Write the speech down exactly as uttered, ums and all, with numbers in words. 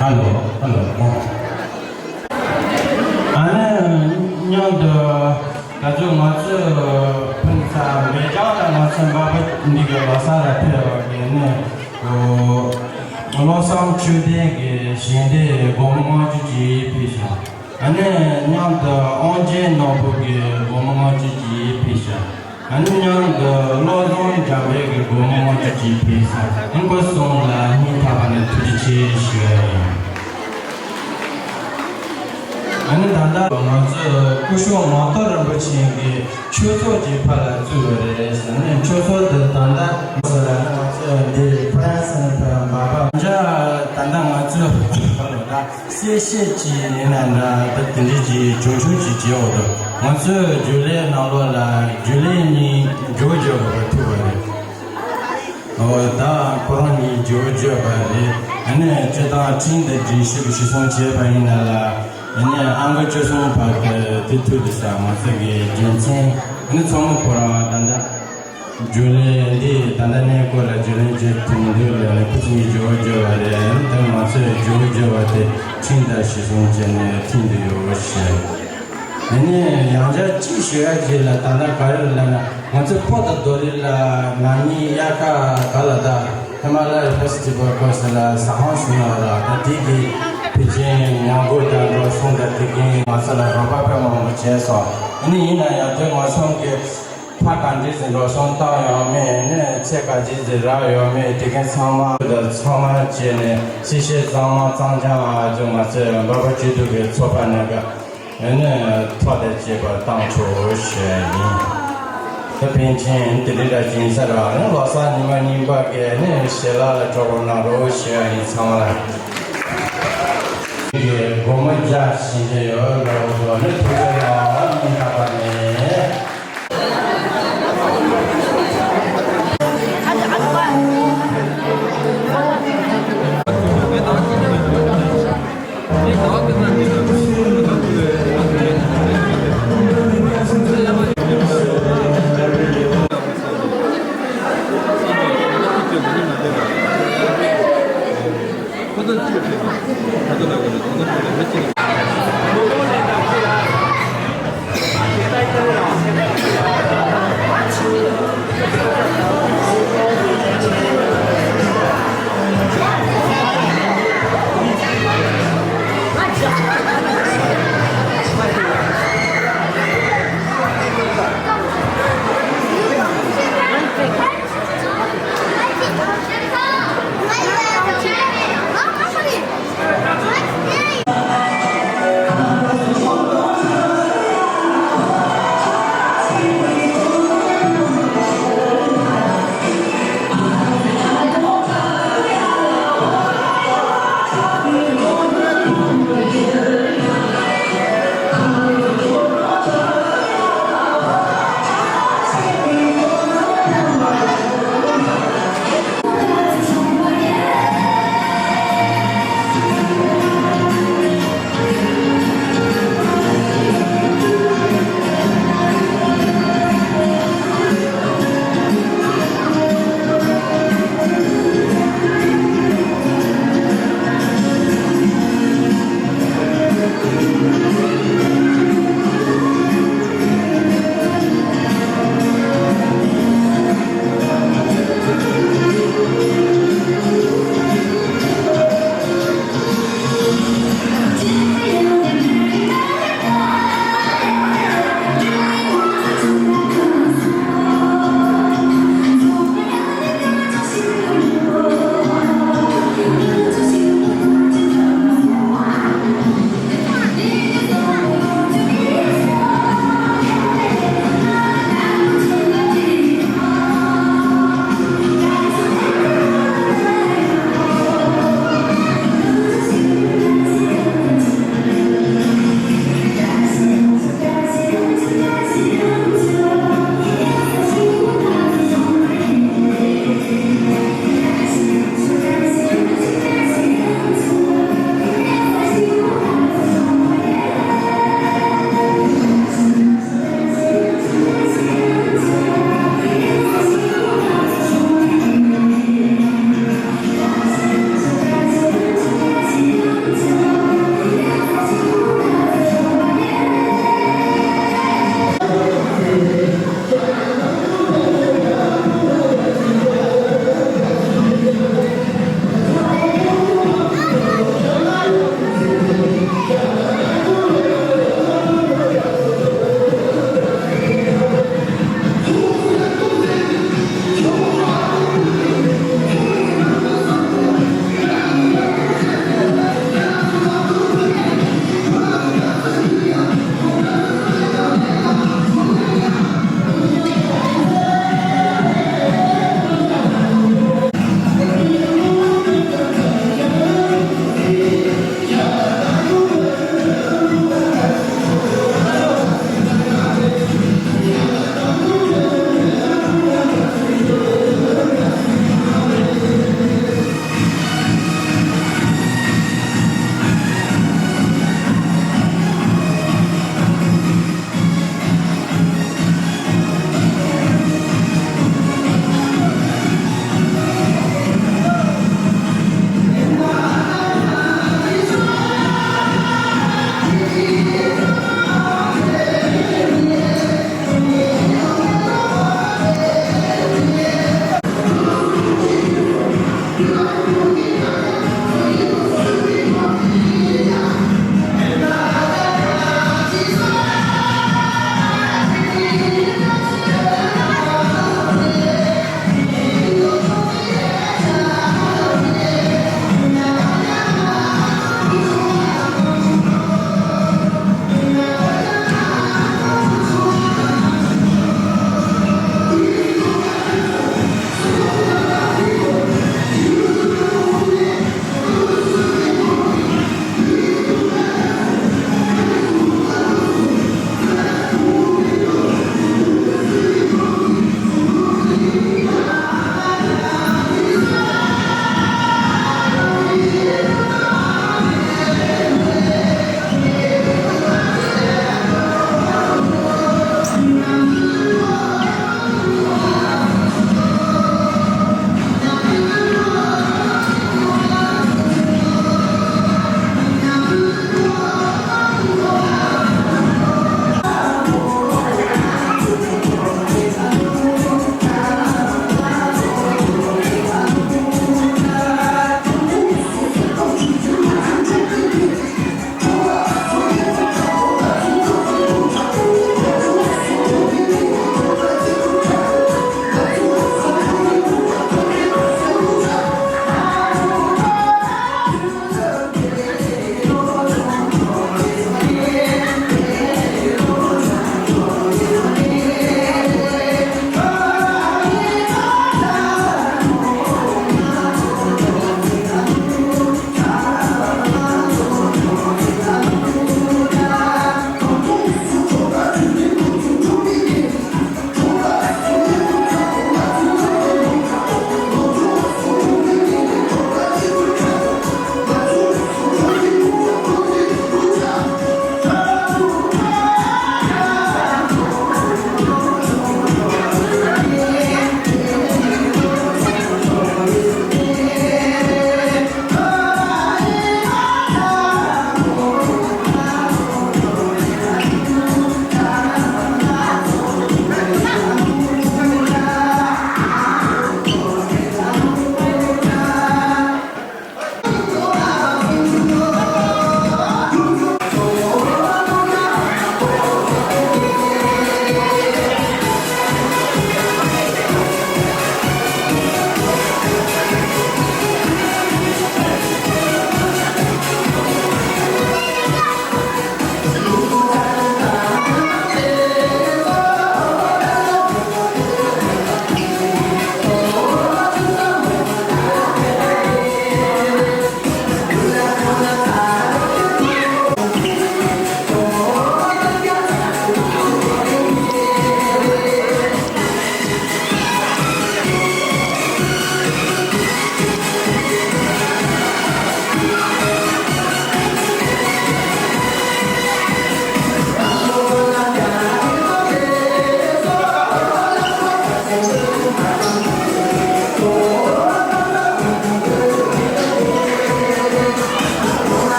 ཧ་ལོ། ཧ་ལོ། ཨ་ནི་མཉམ་དུ་ད་ཚོད་ང་ཚོས་ཕུན་ཚོགས་མེ་སྦྱང་དང་ང་ཚོའི་འབའ་པ་འདི་གི་ལོ་གསར་ལ་ཕེབས་པ་གི་ནི་བློ་བཟང་ཆོས་ལྡན་གྱི་ཞལ་འདེབས་སྒོར་མོ་ལྔ་བཅུ་ཅིག་ཕུལ་ཤག་ཨ་ནི་མཉམ་དུ་དབང་ཆེན་ནོར་བུ་གི་སྒོར་མོ་ལྔ་བཅུ་ཅིག་ཕུལ་ཤག་ཨ་ནི་མཉམ་དུ་བློ་བཟང་འཇམ་དཔལ་གྱི་སྒོར་མོ་ལྔ་བཅུ་ཅིག་ཕུལ་ཤག་ཨ་ནི་ཁོང་གསུམ་ལ་སྙིང་ཐག་པ་ནས་ཐུགས་རྗེ་ཆེ་ཞུ་ཡ་ཡིན། ཨ་ནི་ད་ལྟ་ང་ཚོས་སྐུ་ཞབས་ངག་ཐོག་རིན་པོ་ཆེ་གི་ཆོས་ཚོགས་ཀྱི་ཕར་ལ་བཙུགས་པ་རེད་ཟེར་ནས། ཆོས་ཚོགས་འདི་ད་ལྟ་ང་ཚོ་ལ་ནི་ང་ཚོ་འདི་ཕ་རན་སི་ནས་ཕེབས་པ་འབའ་པ་འཇའ་ད་ལྟ་ང་ཚོས་གསལ་བཤད་ཅིག་ཡིན་ན་འདྲ། ད་དེ་འདྲའི་ཅིག་བྱུང་ཆུང་ཅིག་བྱེད་འོག་ཏུ་ང་ཚོས་རྒྱུན་ལས་ནང་ལོགས་ལ་རྒྱུན་ལས་གཉིས་འགྱུར་བ་བརྗོད་དགོས་པ་ཐུག་པ་རེད། འོ་ད་ཁོ་རང་གཉིས་འགྱུར་བ་བརྗོད་པ་རེད། ཨ་ནི་སྤྱིར་བཏང་ཁྲིམས་དང་སྒྲིག་གཞི་གི་གཞི་བཟུང་བྱས་པ་ཡིན་ན་ལ། ཨ་ནི་ཨང་ཀི་བཅུ་གསུམ་པ་དེ་དེ་ཐུག་དུས་ས་ང་ཚོ་གི་རྒྱུ་མཚན་ཨ་ནི་ཚང་མ་ཁོ་རང་ད་ལྟ་རྒྱུན་ལས་འདི་ད་ལྟ་གནས་སྐོར་ལ་རྒྱུན་ལས་བྱེད་ཐུབ་མི་འདུག་ལ་ནི་ཁོ་ཚོ་གཉིས་འགྱུར་བ་བརྗོད་པ་རེད། ཨ་ནི་ད་ང་ཚོས་འགྱུར་བ་བརྗོད་པ་དེ་ཁྲིམས་དང་གཞི་བཟུང་བྱས་ནས་ཁྲིམས་དུ་ཡོད་ཞེས། ཨ་ནི་ཡང་བསྐྱར་གཅིག་ཞུ་ཡ་ཅིག་ལ་ད་ལྟ་ག་རེ་ལབ་ན་ང་ཚོ་ཕོ་དང་རྡོ་རིང་ལ་ན་ནིང་དབྱར་ཁ་ག་ལ་ད་ཧི་མ་ལ་ཡའི་ཕེ་སི་ཊི་བལ་སྐོར་ཟེར་ལ་ཟ་ཁང་ཞིག་ཡོད་ར། ད་དེ་གི་ཕལ་ཆེར་ཉམས་རྒུད་དང་འགྲོ་སོང་དང་དེ་གིན་ང་ཚོ་ལ་རོགས་པ་དཔེ་མང་པོ་བྱས་སོང་། ཨ་ནི་ཡིན་ན་ཡང་དེ་ང་ཚོ་གི་ཕ་ག་འདྲ་ཟེར་འགྲོ་སོང་བཏང་ཡོད་མེད། ཨ་ནི་ཚེ་ག་འདྲ་ཟེར་རག་ཡོད་མེད་དེ་གིན་ཚང་མ་དང་ཚང་མ་བྱས་ནས་སེ་ཤེ་གཙང་མ་གཙང་རྐྱང་ཨ་ཅོ་ང་ཚོའི་འབའ་པ་སྤྱི་འཐུས་ཀྱི་ཚོགས་པ་ནང་གི་ཨ་ནི་ཐོག་ལ་བྱེད་པར་བཏང་ཆོག་ཞུ་ཡ་ཡིན། ད་པཎ་ཆེན་དེ་རིང་འདྲ་ཅིག་ཡིན་ས་ར། ཨ་ནི་ལོ་གསར་ཉི་མ་གཉིས་པ་གི་ཨ་ནི་ཞལ་ལག་ལ་སྤྲོ་པོ་གནང་རོགས་ཞུ་ཡ་ཡིན་ཚང་མ་ལ། ངས་སྒོར་མོ་བརྒྱ་བྱིན་གྱི་ཡོད་ལ། འོ་ཨ་ནི་ཐུགས་རྗེ་གནང་། སྙིང་ཐག་པ་ནས།